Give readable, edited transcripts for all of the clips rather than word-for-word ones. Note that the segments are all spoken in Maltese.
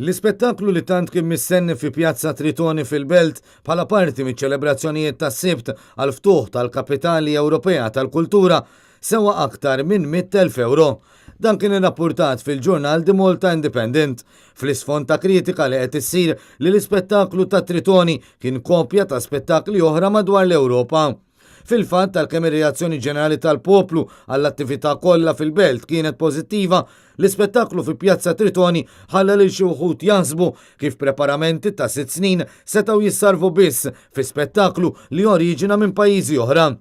L-ispettaklu li tant kien mistenni fi Pjazza Tritoni fil-Belt bħala parti miċ-ċelebrazzjonijiet tas-Sibt għall-ftuħ tal-Kapitali Ewropea tal-Kultura sewa aktar minn 100,000 ewro. Dan kien irrappurtat fil-ġurnal The Malta Independent, fl-isfond ta' kritika li qed issir li l-ispettaklu ta' Tritoni kien kopja ta' spettakli oħra madwar l-Ewropa. Fil-fatt, għalkemm ir-reazzjoni ġenerali tal-poplu għall-attività kollha fil-belt kienet pożittiva, l-ispettaklu fi Pjazza Tritoni ħalla lil xi wħud jaħsbu kif preparamenti ta' sitt snin setgħu jissarrfu biss fi spettaklu li oriġina minn pajjiżi oħra.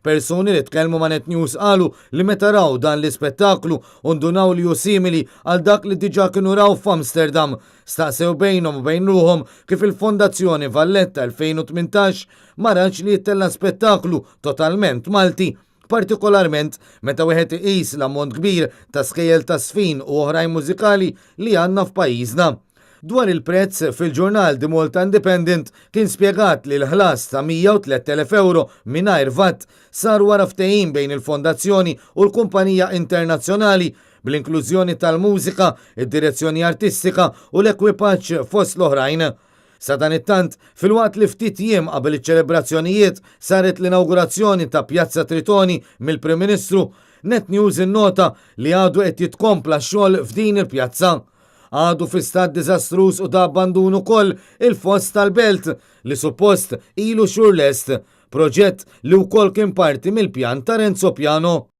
Persuni li tkellmu ma' Net News qalu li meta raw dan l-ispettaklu u ndunaw li hu simili għal dak li diġà kienu raw f'Amsterdam, staqsew bejnhom u bejn ruħhom kif il-Fondazzjoni Valletta 2018 ma ratx li jittella' spettaklu totalment Malti, partikolarment meta wieħed iqis l-ammont kbir ta' skejjel ta' żfin u oħrajn mużikali li għandna f'pajjiżna. Dwar il-prezz, fil-ġurnal The Malta Independent kien spjegat li l-ħlas ta' 103,000 ewro mingħajr vat sar wara ftehim bejn il-Fondazzjoni u l-kumpanija internazzjonali bl-inklużjoni tal-mużika, id-direzzjoni artistika u l-ekwipaġġ fost l-oħrajn. Sadanittant, filwaqt li ftit jiem qabel iċ-ċelebrazzjonijiet saret l-inawgurazzjoni ta' Pjazza Tritoni mill-Prim Ministru, Net News innota li għadu qed jitkompla x-xogħol f'din il-pjazza. Għadu fi stat diżastruż u ta' abbandun ukoll il-foss tal-Belt li suppost ilu xhur lest, proġett li wkoll kien parti mill-pjan ta' Renzo Piano.